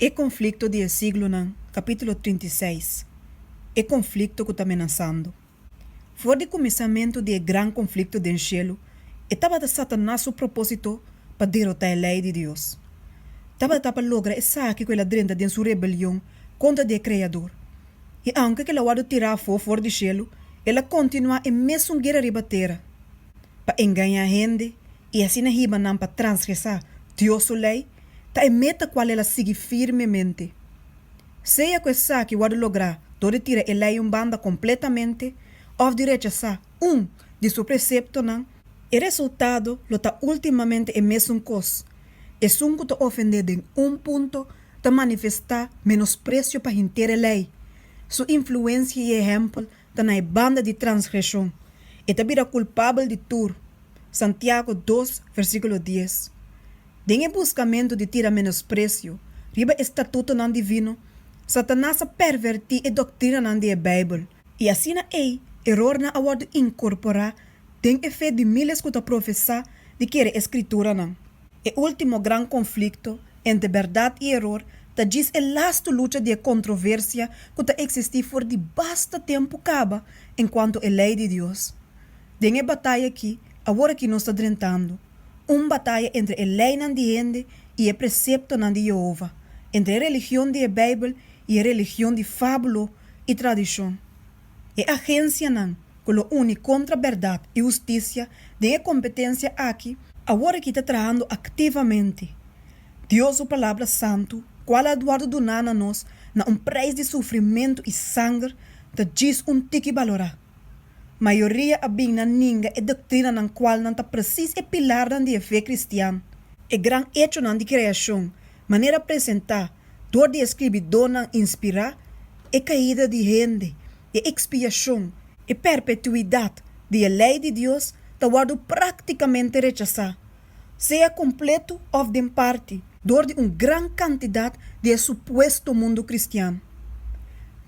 E konflikto di e siglonan, kapítulo 36. E konflikto ku ta menasando. For di kuminsamentu di e gran konflikto den shelu, e tabata Satanas su propósito pa derotá e lei di Dios. Tabata pa logra esaki ku el a drenta den su rebelion kontra di e Kreador. I aunke ku el a wòrdu tirá afó for di shelu, el a kontinuá e mesun guera riba tera pa engañá hende i asina hiba nan pa transgresá Dios su lei, ta e meta kual el a sigui firmemente. Sea ku esaki wòrdu lográ dor di tira e lei un banda kompletamente òf di rechasá un di su preseptonan, e resultado lo ta últimamente e mesun kos, esun ku ta ofendé den un punto ta manifestá menospresio pa henter e lei. Su influensia i ehèmpel ta na e banda di transgreshon. E ta bira kulpabel di tur. Santiago dos, versíkulo dies. Den e buskamentu di tira menospresio riba e statutonan divino, Satanas a pervertí e doktrinanan di e Beibel, i asina ei erornan a wòrdu inkorporá den e fe di míles ku ta profesá di kere e Skrituranan. E último gran konflikto entre bèrdat i eror ta djis e lastu lucha di e kontroversia ku ta eksistí for di basta tempu kaba enkuanto e lei di Dios. Den e bataya akí, awor akí nos ta drentando, un bataya entre e leinan di hende i e preseptonan di Yehova, entre e religion di e Beibel i e religion di fábulo i tradishon. E agensianan ku lo uni kontra bèrdat i hustisia den e kompetensia aki, awor aki ta trahando aktivamente. Dios su Palabra Santu, kual a wòrdu duná na nos na un preis di sufrimentu i sanger, ta djis un tiki balorá. Mayoria a bin na ninga e doktrinanan kualnan ta presis e pilarnan di e fe kristian. E gran echonan di kreashon, manera presentá dor di e skribidónan inspirá, e kaida di hende, e ekspiashon, e perpetuidat di e lei di Dios ta wòrdu práktikamente rechasá, sea kompletu òf den parti, dor di un gran kantidat di e supuesto mundu kristian.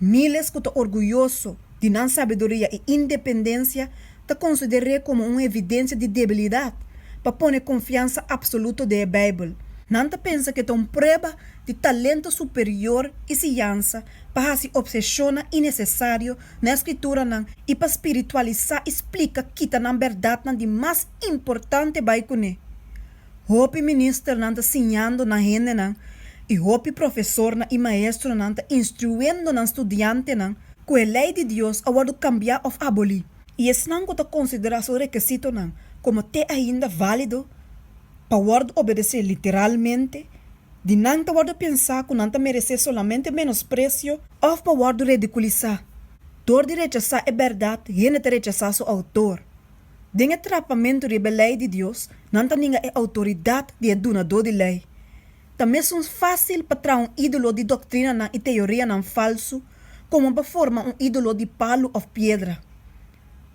Míles ku ta orguyoso di nan sabiduria i independensia ta konsider'é komo un evidensia di debilidat pa pone konfiansa apsoluto den e Beibel. Nan ta pensa ku e ta un prueba di talento superior i siñansa pa hasi opseshonnan innesesario na e Skrituranan i pa spiritualisá i splika kita nan bèrdatnan di mas importante bai kuné. Hopi ministernan ta siñando nan hendenan i hopi profesornan i maestronan ta instruendo nan studiantenan ku e lei di Dios a wòrdu kambiá òf abolí. I esnan ku ta konsiderá su rekesitonan komo te ainda válido pa wòrdu obedesé literalmente, di nan ta wòrdu pensá ku nan ta meresé solamente menospresio òf pa wòrdu redikulisá. Dor di rechasá e bèrdat, hende ta rechasá su outor. Den e trapamentu riba e lei di Dios, nan ta ninga e outoridat di e Dunadó di Lei. Ta mesun fásil pa traha un ídolo di doktrinanan i teorianan falsu komo pa forma un ídolo di palu òf piedra.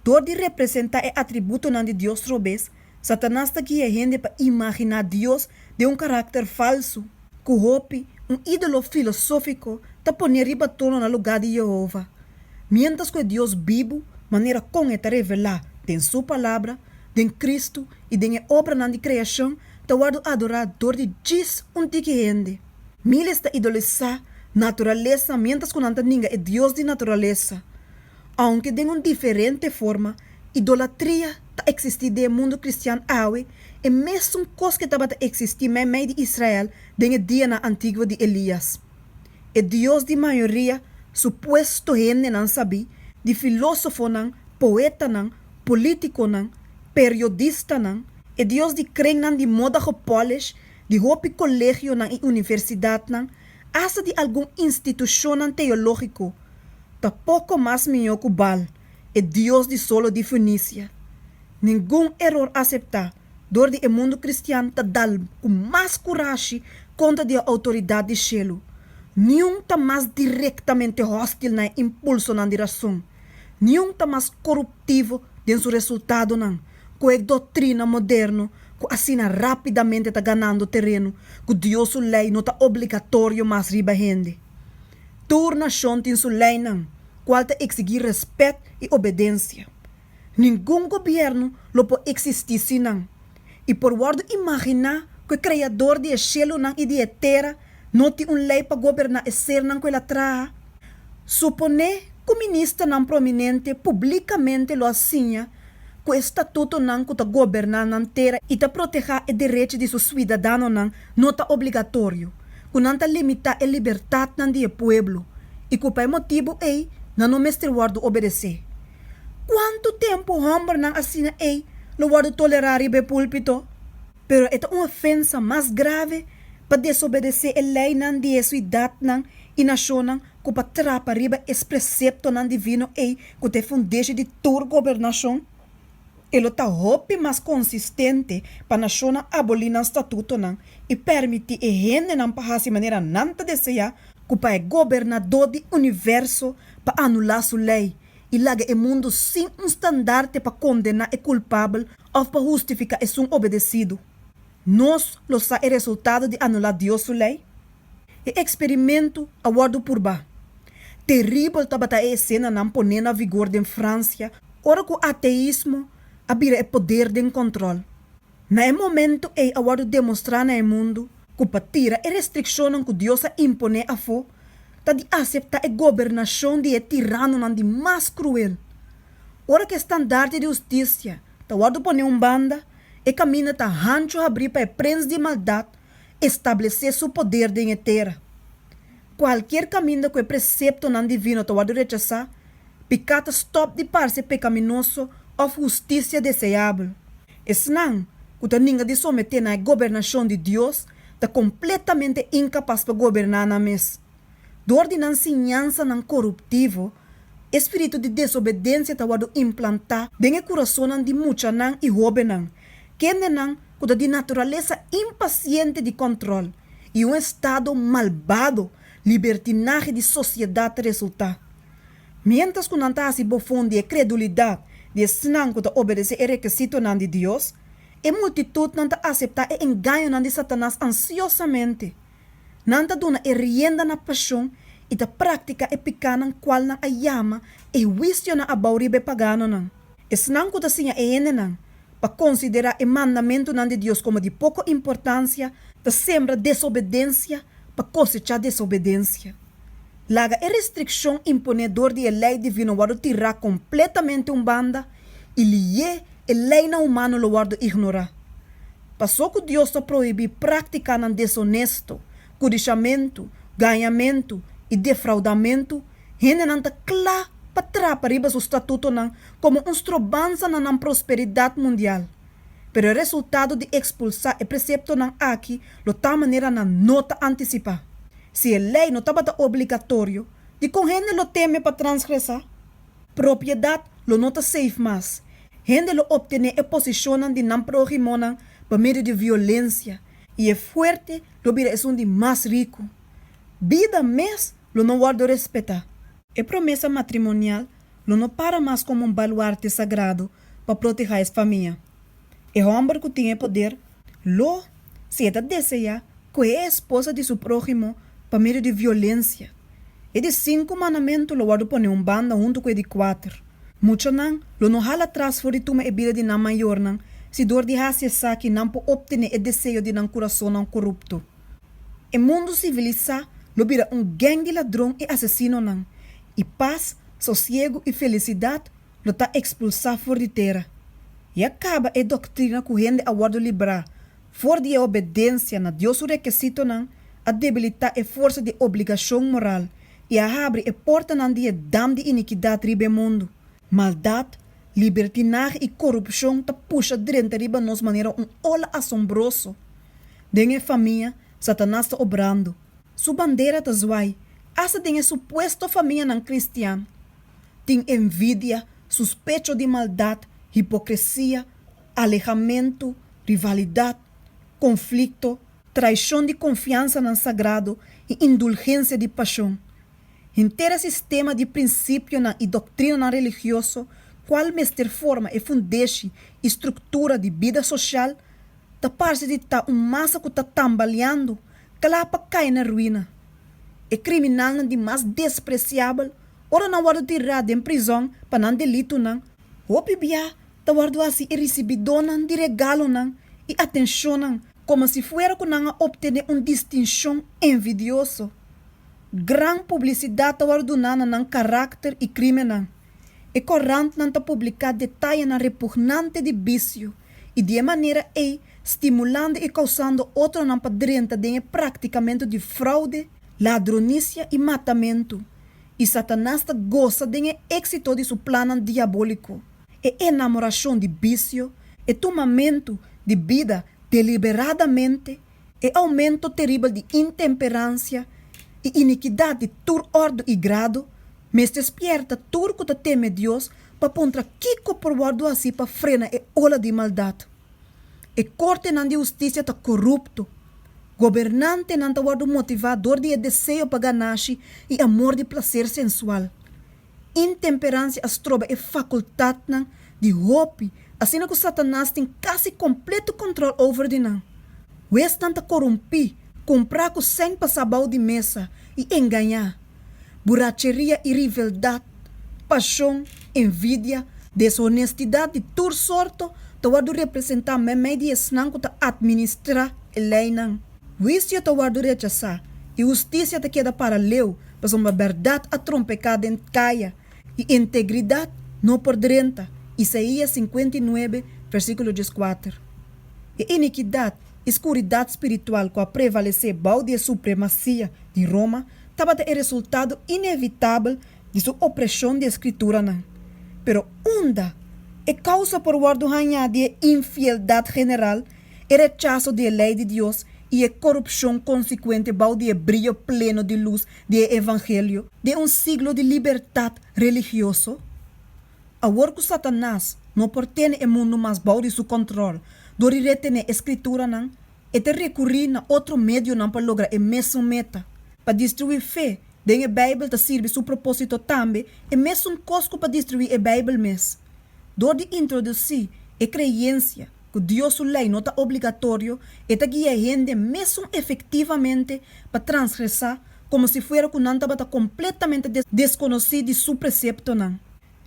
Dor di representá e atributonan di Dios robes, Satanas ta guia hende pa imaginá Dios den un karakter falsu. Ku hopi, un ídolo filosófiko ta pon'é riba trono na lugá di Yehova. Miéntras ku e Dios bibu, manera kon e ta revelá den su Palabra, den Kristu i den e obranan di kreashon, ta wòrdu adorá dor di djis un tiki hende. Míles ta idolisá naturalesa miéntras ku nan ta ninga e Dios di naturalesa. Ounke den un diferente forma, idolatria ta eksistí den e mundu kristian awe, e mesun kos ke tabata eksistí meimei di Israel den e dianan antiguo di Elias. E Dios di mayoria supuesto hendenan sabí, di filósofonan, poetanan, polítikonan, periodistanan, e Dios di krennan di moda gepolish, di hopi kolegionan i universidatnan, asta di algun institushonnan teológiko, ta poko mas mihó ku Baal, e dios di solo di Fenisia. Ningun eror aseptá dor di e mundu kristian ta dal ku mas kurashi kontra di e outoridat di shelu. Niun ta mas direktamente hòstil na e impulsonan di rason. Niun ta mas koruptivo den su resultadonan ku e doktrina moderno ku asina rápidamente ta ganando tereno ku Dios su lei no ta obligatorio mas riba hende. Tur nashon tin su leinan, kual ta eksigí rèspèt i obedensia. Ningun gobièrnu lo por eksistí sin nan. I por wòrdu imaginá ku e Kreador di e shelunan i di e tera No tin un lei pa goberná e sernan ku el a traha? Suponé ku ministernan prominente publikamente lo a siña ku e statutonan ku ta goberná nan tera i ta protehá e derechi di su suidadanonan no ta obligatorio, ku nan ta limitá e libertatnan di e pueblo i ku pa e motibu ei nan no mester wòrdu obedesé. Kuantu tempu hòmbernan asina ei lo wòrdu tolerá riba e púlpito? Pero e ta un ofensa mas grave pa desobedesé e leinan di e suidatnan i nashonnan ku pa trapa riba es preseptonan divino ei ku ta e fundeshi di tur gobernashon. E lo ta hopi mas konsistente pa nashonnan abolí nan statutonan i pèrmití e hendenan pa hasi manera nan ta deseá ku pa e Gobernadó di universo pa anulá su lei i laga e mundu sin un standarte pa kondená e kulpabel òf pa hustifiká esun obedesidu. Nos lo sa e resultado di anulá Dios su lei? E eksperimentu a wòrdu purbá. Teribel tabata e esenanan poné na vigor den Fransia ora ku ateismo a bira e poder den kòntròl. Na e momentu ei a wòrdu demostrá na e mundu ku pa tira e restrikshonnan ku Dios a imponé afó ta di aseptá e gobernashon di e tiranonan di mas kruel. Ora ku e standarte di hustisia ta wòrdu poné un banda, e kaminda ta hanchu habrí pa e prens di maldat establesé su poder den e tera. Kualkier kaminda ku e preseptonan divino ta wòrdu rechasá, piká ta stòp di parse pekaminoso òf hustisia deseabel. Esnan ku ta ninga di someté na e gobernashon di Dios ta kompletamente inkapas pa goberná nan mes. Dor di nan siñansanan koruptivo, e spiritu di desobedensia ta wòrdu implantá den e kurasonnan di muchanan i hóbennan, kendenan ku ta di naturalesa impasiente di kòntròl, i un estado malbado, libertinahe di sosiedat ta resultá. Miéntras ku nan ta hasi bofon di e kredulidat di esnan ku ta obedesé e rekesitonan di Dios, e multitutnan ta aseptá e engañonan di Satanas ansiosamente. Nan ta duna e rienda na pashon i ta praktiká e pikánan kual nan a yama e huisionan abou riba e paganonan. Esnan ku ta siña e hendenan pa konsiderá e mandamentunan di Dios komo di poko importansia ta sembra desobedensia pa kosechá desobedensia. Laga e restrikshon imponé dor di e lei divino wòrdu tirá kompletamente un banda i lié e leinan humano lo wòrdu ignorá. Pasó ku Dios ta prohibí práktikanan desonesto, kudishamentu, gañamentu i defraudamentu, hendenan ta kla pa trapa riba su statutonan komo un strobansa na nan prosperidat mundial. Pero e resultado di ekspulsá e preseptonan aki lo ta manera nan no ta antisipá. Si e lei no tabata obligatorio, dikon hende lo teme pa transgresá? Propiedat lo no ta safe mas. Hende lo optené e posishonnan di nan próhimonan pa medio di violensia, i e fuerte lo bira esun di mas riku. Bida mes lo no wòrdu respetá. E promesa matrimonial lo no para mas komo un baluarte sagrado pa protehá es famia. E hòmber ku tin e poder lo, si e ta deseá, kohe e esposa di su próhimo pa medio di violensia. E di sinku mandamentu lo wòrdu pone un banda huntu ku e di kuater. Muchanan lo no hala tras for di tuma e bida di nan mayornan si dor di hasi esaki nan por optené e deseo di nan kurasonnan korupto. E mundu sivilisá lo bira un gèng di ladron i asesinonan, i pas, sosiegu i felisidat lo ta ekspulsá for di tera. Ya kaba e doktrina ku hende a wòrdu librá for di e obedensia na Dios su rekesitonan a debilitá e forsa di e obligashon moral i a habri e portanan di e dam di inikidat riba e mundu. Maldat, libertinahe i korupshon ta pusha drenta riba nos manera un ola asombroso. Den e famia, Satanas ta obrando. Su bandera ta zwai, asta den e supuesto famianan kristian. Tin envidia, suspecho di maldat, hipokresia, alehamentu, rivalidat, konflikto, traishon di konfiansanan sagrado i indulgensia di pashon. Henter e sistema di prinsipionan i doktrinanan religioso kual mester forma e fundeshi i struktura di bida soshal ta parse di ta un masa ku ta tambaleando, kla pa kai na ruina. E kriminalnan di mas despresiabel, ora nan wòrdu tirá den prizòn pa nan delitunan, hopi bia ta wòrdu hasi e risibidónan di regalonan i atenshonnan. Komo si fuera ku nan a optené un distinshon envidioso. Gran publisidat ta wòrdu duná na nan karakter i krímennan. E korantnan ta publiká detayenan repugnante di bisio i di e manera ei stimulando i kousando otronan pa drenta den e praktikamentu di fraude, ladronisia i matamentu. I Satanas ta gosa den e éksito di su plannan diabóliko. E enamorashon di bisio, e tumamentu di bida deliberadamente, e oumento teribel di intemperansia i inikidat di tur òrdu i grado, mester spièrta tur ku ta teme Dios pa puntra kiko por wòrdu hasí pa frena e ola di maldat. E kortenan di hustisia ta korupto. Gobernantenan ta wòrdu motivá dor di e deseo pa ganashi i amor di plaser sensual. Intemperansia a stroba e fakultatnan di hopi asina ku Satanas tin kasi kompleto kontrol over di nan. Huesnan ta korumpí, kumprá ku sèn pasá bou di mesa i engañá. Buracheria i riveldat, pashon, envidia, deshonestidat di tur sorto ta wòrdu representá meimei di esnan ku ta atministrá e leinan. Huisio ta wòrdu rechasá i hustisia ta keda para leu pasobra bèrdat a trompeká den kaya i integridat no por drenta, Isaías 59, versíkulo 14. E inikidat i skuridat spiritual ku a prevalesé bou di e supremasia di Roma tabata e resultado inevitabel di su opreshon di e Skrituranan. Pero unda e kousa por wòrdu hañá di e infieldat general, e rechaso di e lei di Dios i e korupshon konsekuente bou di e brio pleno di lus di e evangelio den un siglo di libertat religioso? Awor ku Satanas no por tene e mundu mas bou di su kòntròl dor di retené e Skrituranan, e ta rekurí na otro medionan pa logra e mesun meta. Pa destruí fe den e Beibel ta sirbi su propósito tambe e mesun kos ku pa destruí e Beibel mes. Dor di introdusí e kreensia ku Dios su lei no ta obligatorio, e ta guia hende mesun efektivamente pa transgresá komo si fuera ku nan tabata kompletamente deskonosí di su preseptonan.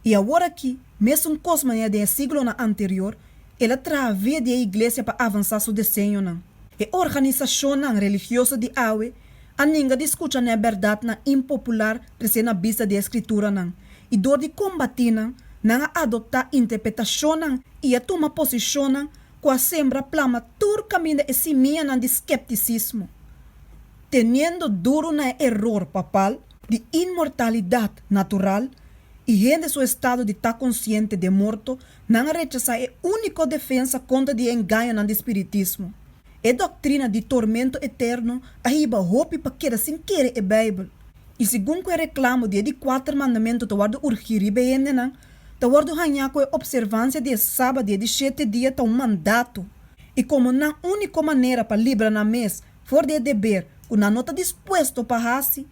I awor aki, mesun kos manera den e siglonan anterior, el a traha via di e iglesia pa avansá su deseñonan. E organisashonnan religioso di awe a ninga di skucha na e bèrdatnan impopular tresé na bista di e Skrituranan, i dor di kombatí nan, nan a adoptá interpretashonnan i a tuma posishonnan ku a sembra plama tur kaminda e simianan di skeptisismo. Teniendo duru na e eror papal di inmortalidat natural i hende su estado di ta konsiente den morto, nan a rechasá e úniko defensa kontra di e engañonan di spiritismo. E doktrina di tormento eterno a hiba hopi pa keda sin kere e Beibel. I segun ku e reklamo di e di kuater mandamentu ta wòrdu urgí riba e hendenan, ta wòrdu hañá ku e opservansia di e Sabat di e di shete dia ta un mandato, i komo nan úniko manera pa libra nan mes for di e deber ku nan no ta dispuesto pa hasi,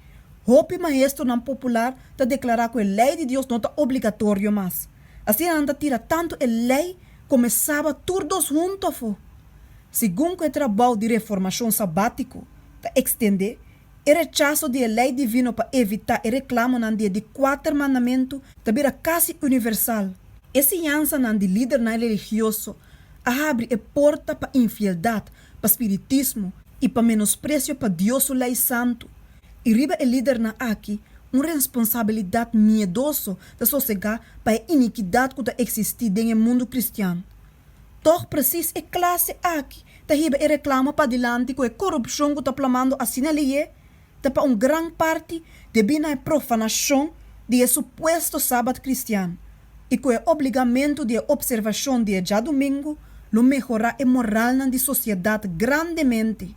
hopi maestronan popular ta deklará ku e lei di Dios no ta obligatorio mas. Asina nan ta tira tantu e lei komo e Sabat tur dos huntu afó. Segun ku e trabou di reformashon sabátiko ta ekstendé, E rechaso di e lei divino pa evitá e reklamonan di e di kuater mandamentu ta bira kasi universal. E siñansanan di lidernan religioso a habri e porta pa infieldat, pa spiritismo i pa menospresio pa Dios su lei santu. I riba e lidernan aki un responsabilidat miedoso ta sosegá pa e inikidat ku ta eksistí den e mundu kristian. Tòg presis e klase aki ta hiba e reklamo padilanti ku e korupshon ku ta plamando asina lihé ta pa un gran parti debí na e profanashon di e supuesto sabat kristian i ku e obligamentu di e opservashon di e djadumingu lo mehorá e moralnan di sosiedat grandemente.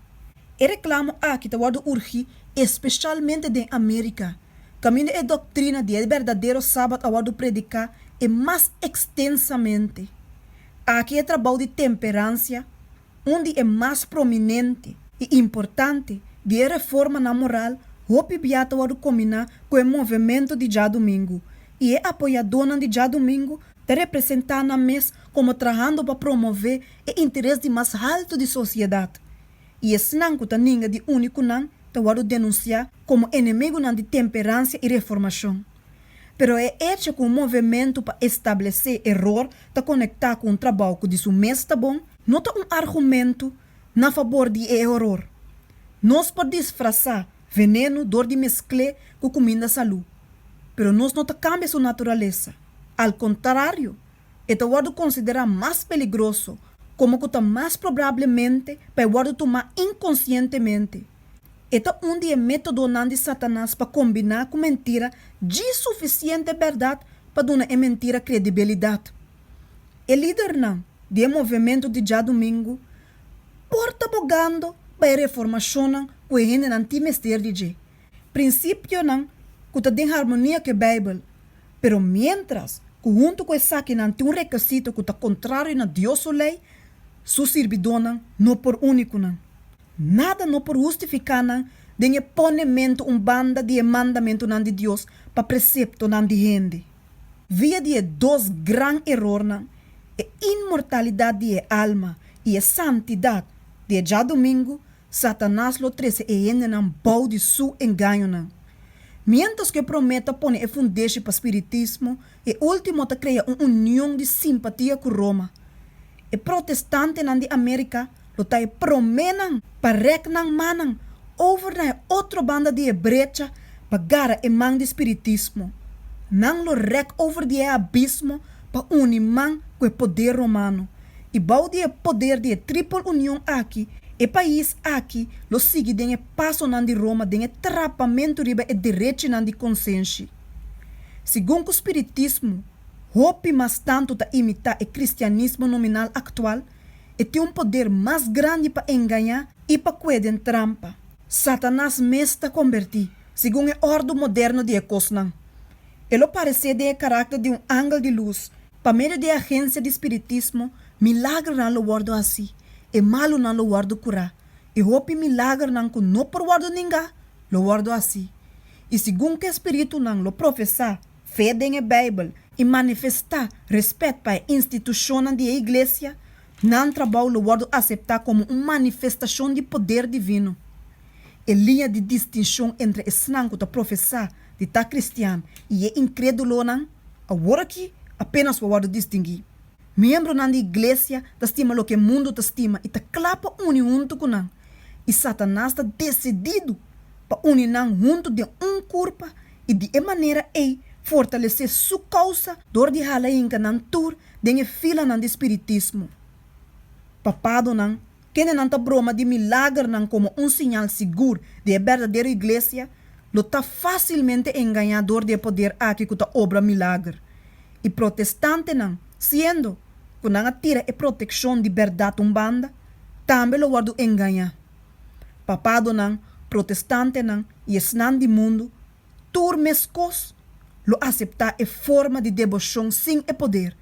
E reklamo aki ta wòrdu urgí espeshalmente den Amérika, kaminda e doktrina di e berdadero Sabat a wòrdu prediká e mas ekstensamente. Aki e trabou di temperansia, un di e mas prominente i importante di e reformanan moral, hopi bia ta wòrdu kombiná ku e movementu di djadumingu, i e apoyadónan di djadumingu ta representá nan mes komo trahando pa promové e interes di mas haltu di sosiedat. I esnan ku ta ninga di uni ku nan ta wòrdu denunsiá komo enemigunan di temperansia i reformashon. Pero e echo ku un movementu pa establesé eror ta konektá ku un trabou ku di su mes ta bon, no ta un argumentu. na fabor di e eror. Nos por disfrasá venenu dor di meskl'é ku kuminda salú, pero nos no ta kambia su naturalesa. Al kontrario, e ta wòrdu konsiderá mas peligroso, komo ku ta mas probablemente pa e wòrdu tumá inkonsientemente. E ta un di e métodonan di Satanas pa kombiná ku mentira djis sufisiente bèrdat pa duna e mentira kredibilidat. E lidernan di e movementu di djadumingu por ta bogando pa e reformashonnan ku e hendenan tin mester di dje, prinsipionan ku ta den harmonia ku e Beibel, pero miéntras ku huntu ku esakinan tin un rekisito ku ta kontrario na Dios su lei, su sirbidónan no por uni ku nan. Nada no por hustifiká nan den e ponementu un banda di e mandamentunan di Dios pa preseptonan di hende. Via di e dos gran erornan, e inmortalidat di e alma i e santidat di e djadumingu, Satanas lo trese e hendenan bou di su engañonan. Miéntras ku e promé ta pone e fundeshi pa spiritismo, e último ta krea un union di simpatia ku Roma. E protestantenan di Amérika lo ta e proménan pa rèk nan mannan over na e otro banda di e brecha pa gara e man di spiritismo. Nan lo rèk over di e abismo pa uni man ku e poder romano. I bou di e poder di e tripel union aki, e pais aki lo sigui den e pasonan di Roma den e trapamentu riba e derechinan di konsenshi. Segun ku spiritismo hopi mas tantu ta imitá e kristianismo nominal aktual, e tin un poder mas grandi pa engañá i pa kue den trampa. Satanas mes ta kombertí, segun e òrdu moderno di e kosnan. E lo paresé den e karakter di un angel di lus. Pa medio di e agensia di spiritismo, milagernan lo wòrdu hasí, e malunan lo wòrdu kurá, i hopi milagernan ku no por wòrdu ningá lo wòrdu hasí. I segun ku e spiritunan lo profesá fe den e Beibel i manifestá rèspèt pa e institushonnan di e iglesia, nan trabou lo wòrdu aseptá komo un manifestashon di poder divino. E liña di distinshon entre esnan ku ta profesá di ta kristian i e inkrédulonan aworakí apénas por wòrdu distinguí. Miembronan di iglesia ta stima loke mundu ta stima i ta kla pa uni huntu ku nan, i Satanas ta desididu pa uni nan huntu den un kurpa i di e manera ei fortalesé su kousa dor di hala hinka nan tur den e filanan di spiritismo. Papadonan, kendenan ta broma di milagernan komo un siñal sigur di e berdadero iglesia, lo ta fásilmente engañá dor di e poder aki ku ta obra milager. I protestantenan, siendo ku nan a tira e protekshon di bèrdat un banda, tambe lo wòrdu engañá. Papadonan, protestantenan i esnan di mundu, tur meskos, lo aseptá e forma di deboshon sin e poder,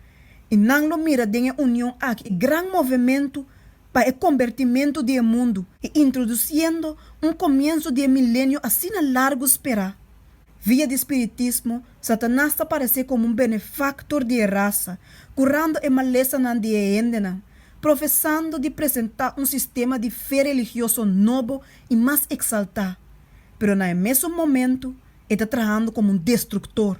i nan lo mira den e union aki e gran movementu pa e kombertimentu di e mundu i introdusiendo un komienso di e milenio asina largu sperá. Via di spiritismo, Satanas ta paresé komo un benefaktor di e rasa, kurando e malesanan di e hendenan, profesando di presentá un sistema di fe religioso nobo i mas eksaltá. Pero na e mesun momentu, e ta trahando komo un destruktor.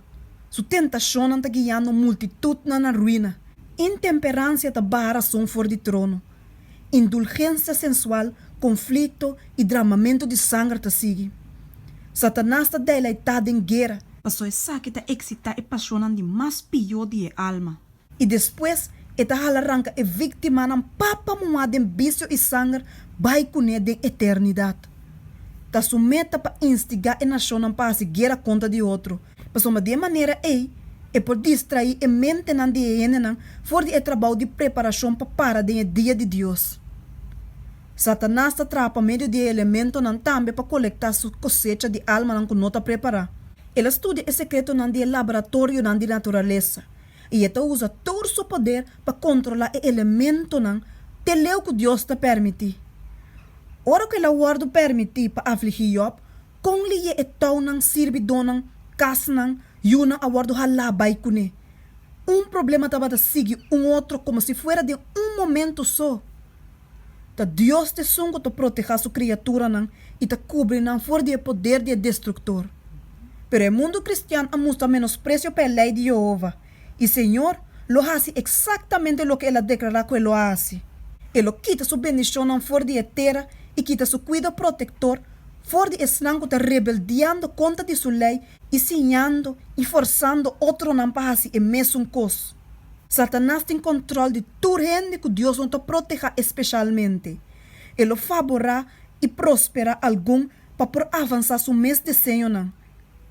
Su tentashonnan ta guiando multitutnan na ruina. Intemperansia ta baha rason for di trono. Indulgensia sensual, konflikto i dramamentu di sanger ta sigui. Satanas ta deilaitá den guera. Pasobra esaki ta eksitá e pashonnan di mas pió di e alma. I despues e ta hala ranka e víktimanan papa muhá den bisio i sanger bai kuné den eternidat. Ta su meta pa instigá e nashonnan pa hasi guera kontra di otro, pasobra di e manera ei e por distraí e mentenan di e hendenan for di e trabou di preparashon pa para den e dia di Dios. Satanas ta traha pa medio di e elementonan tambe pa kolektá su kosecha di almanan ku no ta prepará. El a studia e sekretonan di e laboratorionan di naturalesa i e ta usa tur su poder pa kontrolá e elementonan te leu ku Dios ta permití. Ora ku el a wòrdu permití pa afligí Jòb, kon liye e tounan, sirbidónan, kasnan, yunan a wòrdu halá bai kuné? Un problema tabata sigui un otro komo si fuera den un momentu so. Ta Dios ta esun ku ta protehá su kriaturanan i ta kubri nan for di e poder di e destruktor. Pero e mundu kristian a mustra menospresio pa e lei di Yehova, i Señor lo hasi eksaktamente loke el a deklará ku e lo a hasi. E lo kita su bendishonnan for di e tera i kita su kuido protektor for di esnan ku ta rebeldiando kontra di su lei i siñando i forsando otronan pa hasi e mesun kos. Satanas tin kòntròl di tur hende ku Dios no ta protehá espeshalmente. E lo faborá i prosperá algun pa por avansá su mes deseonan,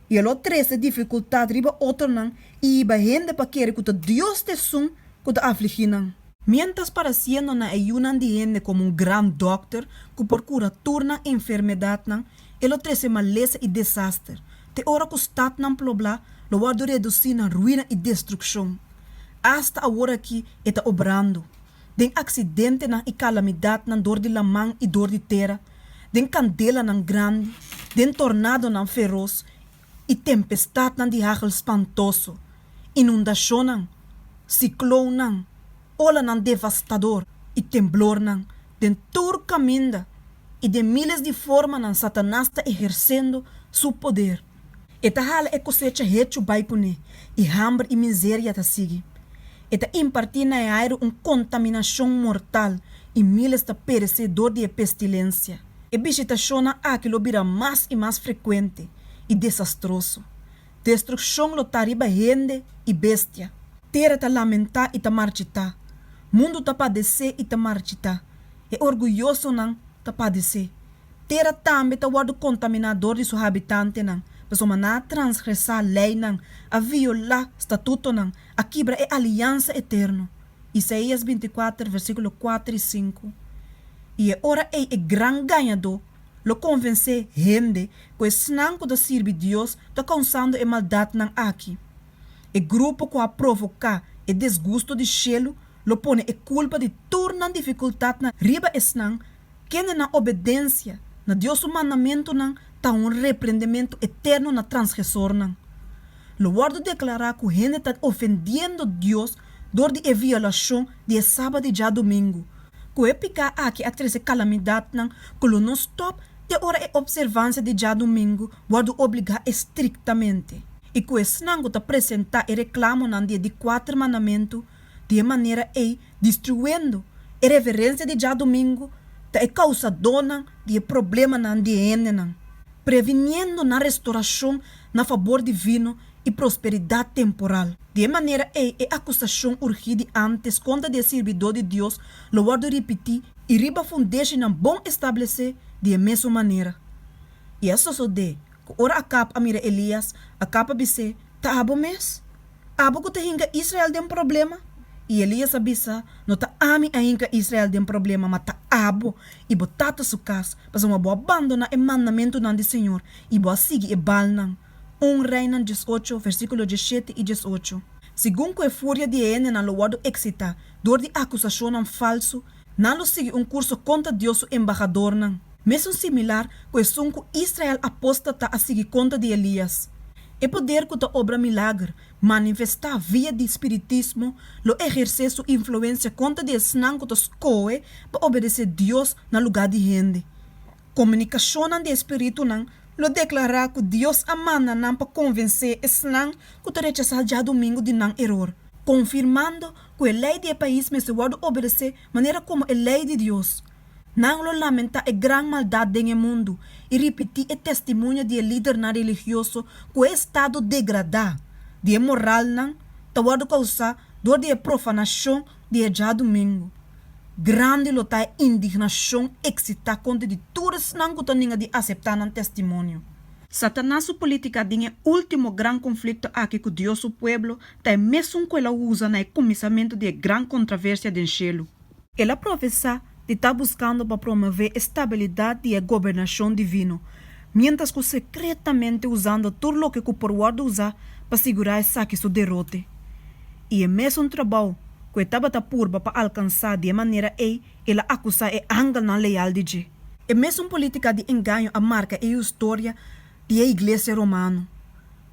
i e lo trese difikultat riba otronan i hiba hende pa kere ku ta Dios ta esun ku ta afligí nan. Miéntras parasiendo na e yunan di hende komo un gran dòkter ku por kura tur nan enfermedatnan, e lo trese malesa i desaster, te ora ku statnan ploblá lo wòrdu redusí na ruina i destrukshon. Asta aworakí e ta obrando, den aksidentenan i kalamidatnan dor di laman i dor di tera, den kandelanan grandi, den tornadonan feros i tempestatnan di hagel spantoso, inundashonnan, siklonnan, olanan devastador i temblornan, den tur kaminda i den miles di formanan Satanas ta ehersendo su poder. E ta hala e kosecha hechu bai kuné, i hamber i miseria ta sigui. E ta impartí na e airu un kontaminashon mortal, i miles ta peresé dor di e pestilensia. E bishitashonnan aki lo bira mas i mas frekuente i desastroso. Destrukshon lo ta riba hende i bestia. Tera ta lamentá i ta marchitá. Mundu ta padesé i ta marchitá. E orguyosonan ta padesé. Tera tambe ta wòrdu kontaminá dor di su habitantenan, pasobra nan a transgresá leinan, a violá statutonan, a kibra e aliansa eterno. Isaías bintikuater, versíkulo kuater i sinku. I e ora ei e gran gañadó lo konvensé hende ku esnan ku ta sirbi Dios ta kousando e maldatnan aki. E grupo ku a provoká e desgusto di shelu lo pone e kulpa di tur nan difikultatnan riba esnan kende nan obedensia na Dios su mandamentunan ta un reprendementu eterno na transgresornan. Lo wòrdu deklará ku hende ta ofendiendo Dios dor di e violashon di e Sabat di djadumingu, ku e piká aki a trese kalamidatnan ku lo no stòp te ora e opservansia di djadumingu wòrdu obligá estriktamente, i ku esnan ku ta presentá e reklamonan di e di kuater mandamentu di e manera ei destruyendo e reverensia di djadumingu ta e kousadónan di e problemanan di e hendenan, previniendo nan restorashon na fabor divino i prosperidat temporal. Di e manera ei e akusashon urgí di ántes kontra di e sirbidó di Dios lo wòrdu ripití i riba fundeshinan bon establesé di e mesun manera. I a sosodé ku ora Akab a mira Elias, Akab a bis'é, Ta abo mes? Abo ku ta hinka Israel den problema? I Elias a bisa, No ta ami a hinka Israel den problema, ma ta abo i bo tata su kas, pasobra bo a bandoná e mandamentunan di señor i bo a sigui e Baalnan. Un Reinan diesocho, versíkulo diesshete i diesocho. Segun ku e furia di e hendenan lo wòrdu eksitá dor di akusashonnan falsu, nan lo sigui un kurso kontra Dios su embahadornan, mesun similar ku esun ku Israel apóstata a sigui kontra di Elias. E poder ku ta obra milager, manifestá via di spiritismo, lo ehersé su influensia kontra di esnan ku ta skohe pa obedesé Dios na lugá di hende. Komunikashonnan di e spiritunan lo deklará ku Dios a manda nan pa konvensé esnan ku ta rechasá djadumingu di nan eror, konfirmando ku e lei di e pais mester wòrdu obedesé manera komo e lei di Dios. Nan lo lamentá e gran maldat den e mundu i ripití e testimonio di e lidernan religioso ku e estado degradá di e moralnan ta wòrdu kousá dor di e profanashon di e djadumingu. Grandi lo ta e indignashon eksitá kontra di tur esnan ku ta ninga di aseptá nan testimonio. Satanas su polítika den e último gran konflikto aki ku Dios su pueblo ta e mesun ku el a usa na e kuminsamentu di e gran kontraversia den shelu. El a profesá di ta buskando pa promové e stabilidat di e gobernashon divino, miéntras ku sekretamente usando tur loke ku por wòrdu usá pa sigurá esaki su derote. I e mesun trabou ku e tabata purba pa alkansá di e manera ei el a akusá e angelnan leal di dje. E mesun polítika di engaño a marka e historia di e Iglesia Romano.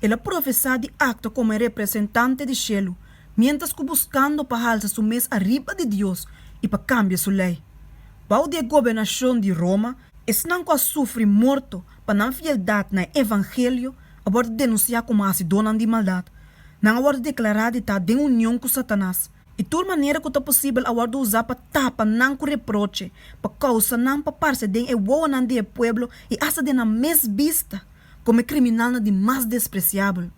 El a profesá di aktua komo e representante di shelu, miéntras ku buskando pa halsa su mes ariba di Dios i pa kambia su lei. Bou di e gobernashon di Roma, esnan ku a sufri morto pa nan fieldat na e evangelio a wòrdu denunsiá komo hasidónan di maldat. Nan a wòrdu deklará di ta den union ku Satanas. I tur manera ku ta posibel a wòrdu usá pa tapa nan ku reproche, pa kousa nan pa parse den e wowonan di e pueblo i asta den nan mes bista komo e kriminalnan di mas despresiabel.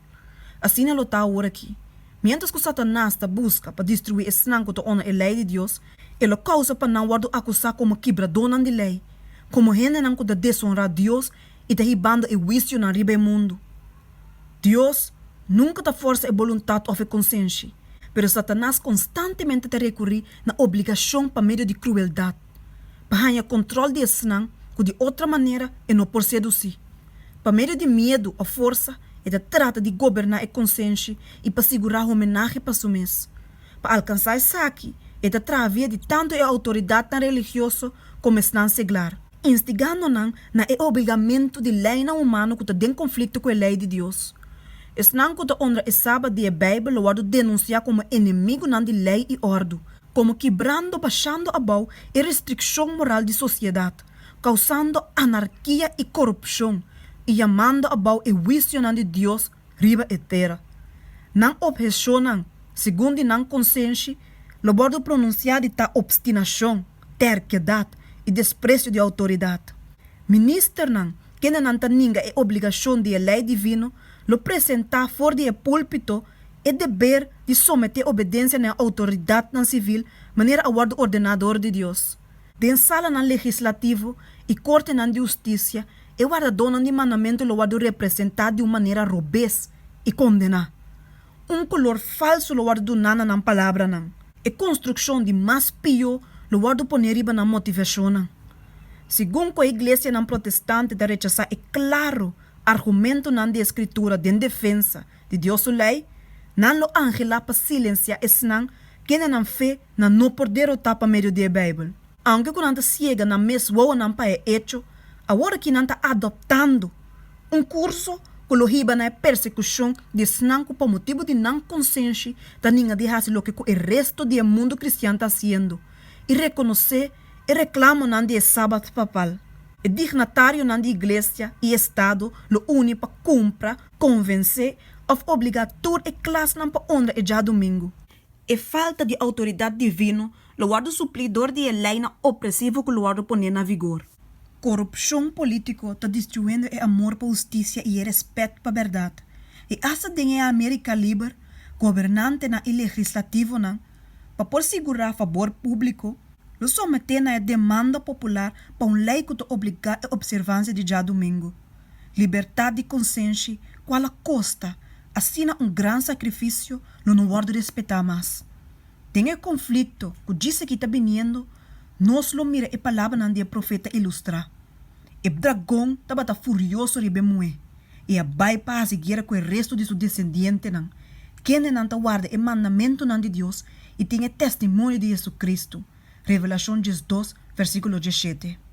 Asina lo ta awor aki. Miéntras ku Satanas ta buska pa destruí esnan ku ta honra e lei di Dios, e lo kousa pa nan wòrdu akusá komo kibradónan di lei, komo hendenan ku ta desonrá Dios i ta hibando e huisionan riba e mundu. Dios nunka ta forsa e boluntat òf e konsenshi, pero Satanas konstantemente ta rekurí na obligashon pa medio di krueldat, pa haña kontròl di esnan ku di otro manera e no por sedusí. Pa medio di miedu òf forsa e ta trata di goberná e konsenshi i pa sigurá homenahe pa su mes. Pa alkansá esaki, e ta traha via di tantu e outoridatnan religioso komo esnan seglar, instigando nan na e obligamentu di leinan humano ku ta den konflikto ku e lei di Dios. Esnan ku ta honra e Sabat di e Beibel lo wòrdu denunsiá komo enemigunan di lei i òrdu, komo kibrando bashando abou e restrikshon moral di sosiedat, kousando anarkia i korupshon, i yamando abou e huisionan di Dios riba e tera. Nan opheshonnan, segun di nan konsenshi, lo wòrdu pronunsiá di ta opstinashon, terkedat i despresio di outoridat. Ministernan, kendenan ta ninga e obligashon di e lei divino, lo presentá for di e púlpito e deber di someté obedensia na e outoridatnan sivil manera a wòrdu ordená dor di Dios. Den salanan legislativo i kortenan di hustisia, e wardadónan di mandamentu lo wòrdu representá di un manera robes i kondená. Un kolor falsu lo wòrdu duná na nan palabranan. E konstrukshon di mas pió lo wòrdu poné riba nan motivashonnan. Segun ku e iglesianan protestante ta rechasá e klaro argumentonan di e Skritura den defensa di Dios su lei, nan lo angelá pa silensiá esnan kende nan fe nan no por derotá pa medio di e Beibel. Aunke ku nan ta siega nan mes wowonan pa e echo, awor aki nan ta adoptando un kurso ku lo hiba na e persekushon di esnan ku pa motibu di nan konsenshi ta ninga di hasi loke ku e resto di e mundu kristian ta hasiendo i rekonosé e reklamonan di e Sabat papal. E dignatarionan di iglesia i estado lo uni pa kumpra, konvensé òf obligá tur e klasnan pa honra e djadumingu. E falta di outoridat divino lo wòrdu suplí dor di e leinan opresivo ku lo wòrdu poné na vigor. Korupshon polítiko ta destruyendo e amor pa hustisia i e rèspèt pa bèrdat. I asta den e Amérika liber, gobernantenan i legislativonan, pa por sigurá fabor públiko, lo someté na e demanda popular pa un lei ku ta obligá e opservansia di djadumingu. Libertat di konsenshi, kual a kosta asina un gran sakrifisio, lo no wòrdu respetá mas. Den e konflikto ku djis aki ta biniendo, nos lo mira e palabranan di e profeta ilustrá. E dragon tabata furioso riba e muhé i a bai pa hasi guera ku e restu di su desendientenan, kendenan ta warda e mandamentunan di Dios i tin e testimonio di Jesucristo, Revelashon 12, versíkulo 17.